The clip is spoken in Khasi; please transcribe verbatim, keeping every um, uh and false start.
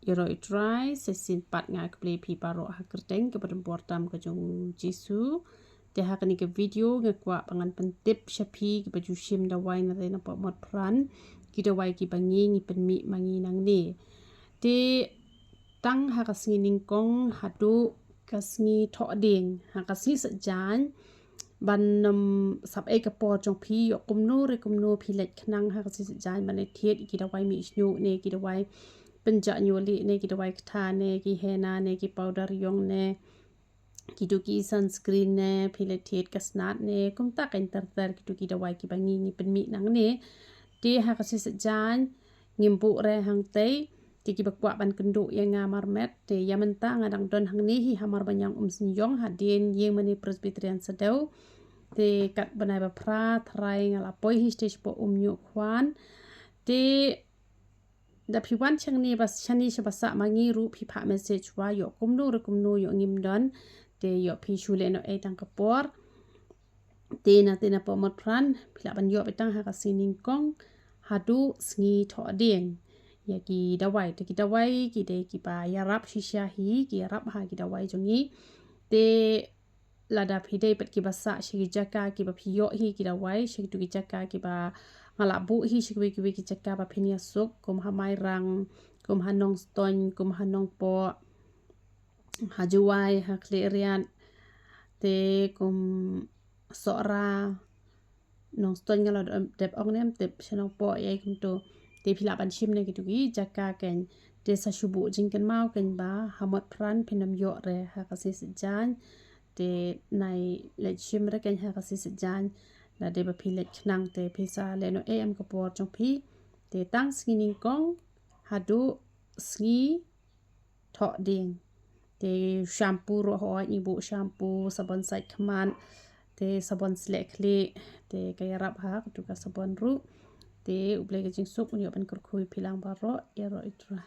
Ïaroh ïa U Trai, sa shisien pat nga ai khublei ïa phi baroh ha ka kyrteng kaba don bor tam ka jong U Jisu. Te ha kane ka video nga kwah ba ngan pyntip sha phi kiba ju shim dawai na re na pop mot pran, ki dawai kiba ngi ngi pynmih ma ngi nangne. Te tang ha ka sngi nyngkong haduh ka sngi thohdieng, ha ka sngi Saitjaiñ, ban ym sap ei ka por jong phi, ïoh kumno re kumno phi leit khnang ha ka sngi Saitjaiñ ban leit thied ïa ki dawai mih shñiuh ne ki dawai pynjah ñiuh lieh ne ki dawai ktha ne ki henna ne ki powder ïong ne kitu ki sunscreen ne phi leit thied ka snat ne kumta keiñ ter ter kitu ki dawai kiba ngi ngi pynmih nangne. Te ha ka sngi Saitjaiñ ngim buh re hangtei. Te kiba kwah ban kynduh ïa nga marmet, te ïa mynta nga dang don hangne hi ha Marbaniang Umsynïong hadien ïing mane Presbyterian Shadew. Te kat bnai ba phra trai nga la poi hi sha te shapoh Umñiuhkhwan. Te da phi wan shangne ba shane shaba sah ma ngi ruh phi phah message wa ïoh kumno re kumno ïoh ngim don. Te ïoh phi shu leh noh ei tang ka por. Te na te na pop mot pran phi lah ban ïoh beit tang ha ka sngi nyngkong haduh sngi thohdieng. Ïa ki dawai, te ki dawai ki dei kiba ïarap shisha hi, ki ïarap ha ki dawai jong ngi. Te lada phi dei pat kiba sah sha ki jaka kiba phi ïoh hi ki dawai, sha kitu ki jaka kiba nga lah buh hi sha kiwei kiwei ki jaka ba phin ïasuk, kum ha Mairang, kum ha Nongstoiñ, kum ha Nongpoh, ha Jowai, ha Khliehriat, te kum Sohra, Nongstoiñ nga la dep ong ne em tip, sha Nongpoh ïa kumto. Te phi lah ban shim na kitu ki jaka keiñ. Te sa shu buh jingkynmaw keiñ ba ha mot pran phin ym ïoh re ha ka sngi Saitjaiñ. Te nai leit shim re keiñ ha ka sngi Saitjaiñ. Lada dei ba phi leit khnang te phi sa leh noh ei em ka por jong phi. Te tang sngi nyngkong haduh sngi thohdieng. Te shampoo ruh hooid ngi buh shampoo, sabon sait khmat, te sabon sleh khlieh, te ka ïarap ha katu ka sabon ruh. Te U Blei ka jingsuk un ïoh ban kyrkhu ïa phi lang baroh, ïaroh ïa U Trai.